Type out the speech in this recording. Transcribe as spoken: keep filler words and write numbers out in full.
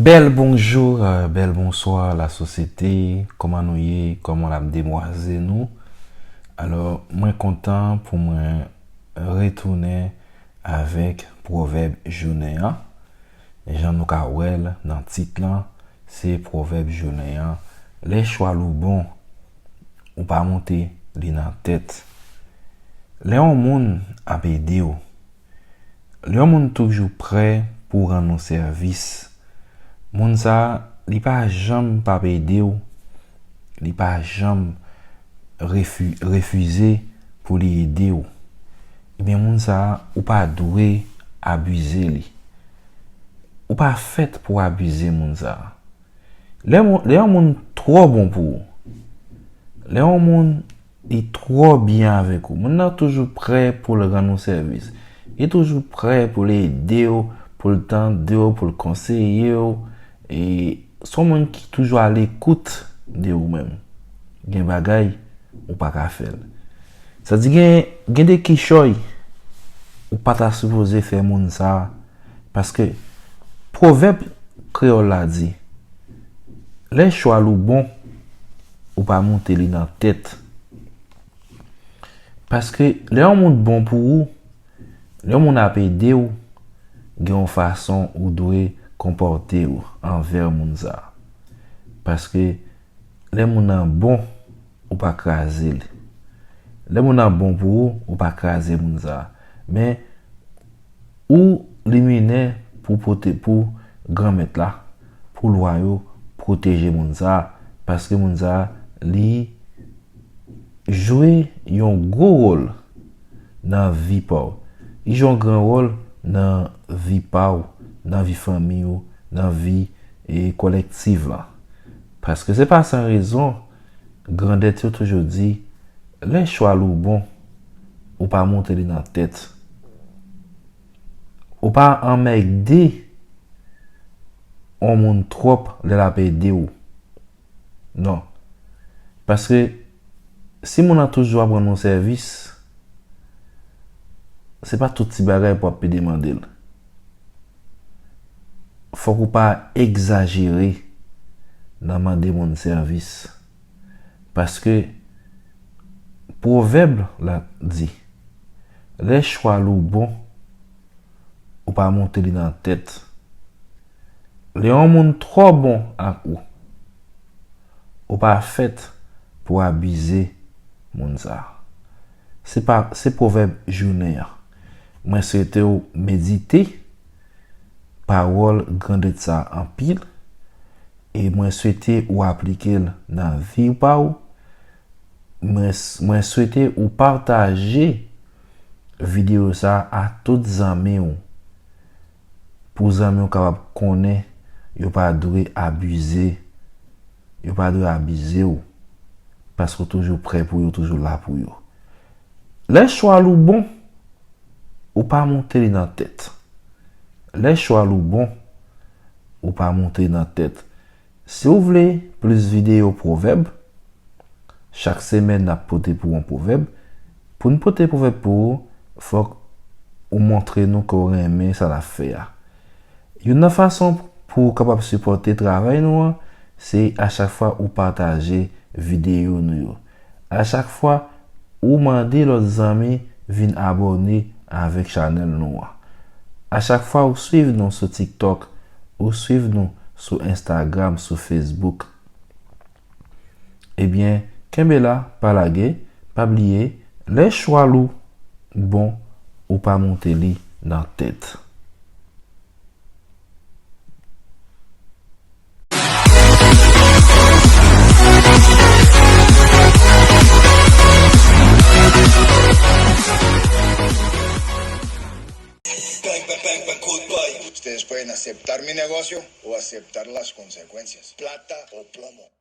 Bèl bonjou, euh, bèl bonswa, lasosyete. Kòman nou ye? Kòman l ap demwaze nou? Alò, mwen kontan pou mwen retounen avèk pwovèb jounen an. Jan nou ka wè l nan tit lan, se pwovèb jounen an. Lè chwal ou bon, ou pa monte li nan tèt. Lè yon moun ap ede w, lè yon moun toujou prè pou rann ou sèvis, moun sa a, li pa janm p ap ede w, li pa janm refi-, refize pou li ede w. Ebyen, moun sa a, ou pa dwe abize li. Ou pa fèt pou abize moun sa a. Lè moun, lè yon moun twò bon pou ou, lè yon moun li twò byen avèk ou, moun nan toujou prè pou l rann ou sèvis. Li toujou prè pou l ede w, pou l tande w, pou l konseye w. E se yon moun ki toujou alekout de ou menm. Gen bagay ou pa ka fè l. Sa di gen, gen de kichòy ou pa ta sipoze fè moun sa a, paske pwovèb kreyòl la di, lè chwal ou bon, ou pa monte li nan tèt. Paske lè yon moun bon pou ou, lè yon moun ap ede w, gen yon fason ou dwe konpòte w anvè moun sa a. Paske lè moun nan bon, ou pa kraze l. Lè moun nan bon pou ou, ou pa kraze moun sa a. Men, ou li minè pou pwote-, pou Granmèt la, pou lwa yo pwoteje moun sa a, paske moun sa a, li jwe yon gwo wòl nan vi pa w. Li jwe yon gran wòl nan vi pa w, nan vi fanmi w, nan vi, e, kolektif la. Paske se pa san rezon, grandèt yo toujou di, lè chwal ou bon, ou pa monte li nan tèt. Ou pa anmègde yon moun twòp lè l ap ede w. Non. Paske si moun nan toujou ap rann ou sèvis, se pa tout ti bagay pou w ap pe demande l. Fòk ou pa egzajere nan mande moun sèvis. Paske pwovèb la di, lè chwal ou bon, ou pa monte li nan tèt. Lè yon moun twò bon ak ou, ou pa fèt pou abize moun sa a. Se pa, se pwovèb jounen an. Mwen swete w medite pawòl grandèt sa a anpil, e mwen swete ou aplike l nan vi pa w. Mwen, mwen swete ou pataje videyo sa a tout zanmi w, pou zanmi w kapab konnen yo pa dwe abize, yo pa dwe abize w, paske w toujou prè pou yo, toujou la pou yo. Lè chwal ou bon, ou pa monte li nan tèt. Lè chwal ou bon, ou pa monte li nan tèt. Si w vle plis videyo pwovèb, chak semèn n ap pote pou w yon pwovèb. Pou n pote pwovèb pou ou, fòk ou montre nou ke w renmen sa n ap fè a. Youn nan fason pou w kapab sipòte travay nou an, se a chak fwa ou pataje videyo nou yo. A chak fwa ou mande lòt zanmi vin abòne avèk chanèl nou an. A chak fwa ou swiv nou sou TikTok, ou swiv nou sou Instagram, sou Facebook, ebyen, kenbe la, pa lage, pa bliye, lè chwal ou bon, ou pa monte li nan tèt. Ustedes pueden aceptar mi negocio o aceptar las consecuencias. Plata o plomo.